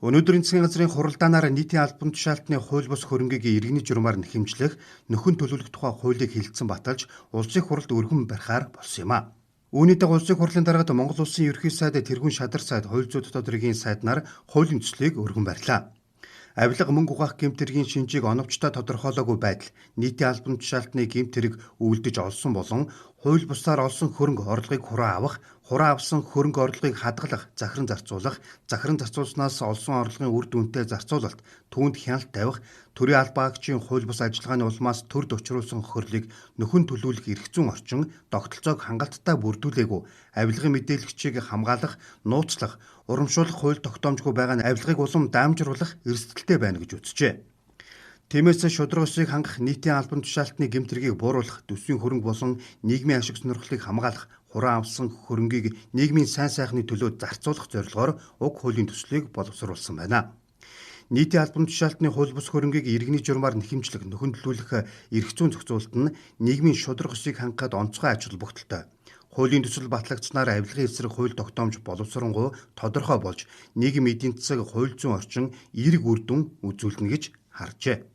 Өнөөдөр засгийн газрын хуралдаанаар нийтийн албан тушаалтны хууль бус хөрөнгийг иргэний журмаар нэхэмжлэх, нөхөн төлөвлөх тухай хуулийг хэлэлцэн баталж, улсын хурлд өргөн барихаар болсон юм а. Үүний дагуу улсын хурлын даргад Монгол Улсын ерөнхий сайд, тэргүүн шадар сайд, хууль зүйн дотоод хэргийн сайднаар хуулийн төслийг өргөн барьлаа. Авилга, мөнгө угаах гэмт хэргийн шинжийг оновчтой тодорхойлоогүй байдал, нийтийн албан тушаалтны гэмт хэрэг үйлдэж олсон болон хууль бусаар олсон хөрөнгө орлогыг хураа авах, хураа авсан хөрөнгө орлогыг хадгалах, захиран зарцуулах, захиран зарцуулснаас олсон орлогын үр дүнтэй зарцуулалт, түүнд хяналт тавих, төрийн албан агчийн хууль бус ажиллагааны улмаас төрд учруулсан хохирлыг нөхөн төлөвлөх эрх зүйн орчин тогтолцоог хангалттай бүрдүүлээгүй, авилгын мэдээлэгчийг хамгаалах, нууцлах, урамшуулах хууль тогтоомжгүй байгаа нь авилгыг улам даамжруулах эрсдэлтэй байна гэж үзжээ. Тиймээс шударга ёсыг хангах, нийтийн албан тушаалтны гэмт хэргийг бууруулах, төсвийн хөрөнгө болон нийгмийн ашиг сонирхлыг хамгаалах, хураа авсан хөрөнгийг нийгмийн сайн сайхны төлөө зарцуулах зорилгоор уг хуулийн төслийг боловсруулсан байна. Нийтийн албан тушаалтны хууль бус хөрөнгийг иргэний журмаар нэхэмжлэх, нөхөн төлөвлөх эрх зүйн зохицуулалт нь нийгмийн шударга ёсыг хангахад онцгой ач холбогдолтой. Хуулийн төсөл батлагдсанаар авилгын эсрэг хууль тогтоомж боловсронгуй тодорхой болж, нийгэм эдийн засаг, хууль зүйн орчин эерэг үр дүн үзүүлнэ гэж харжээ.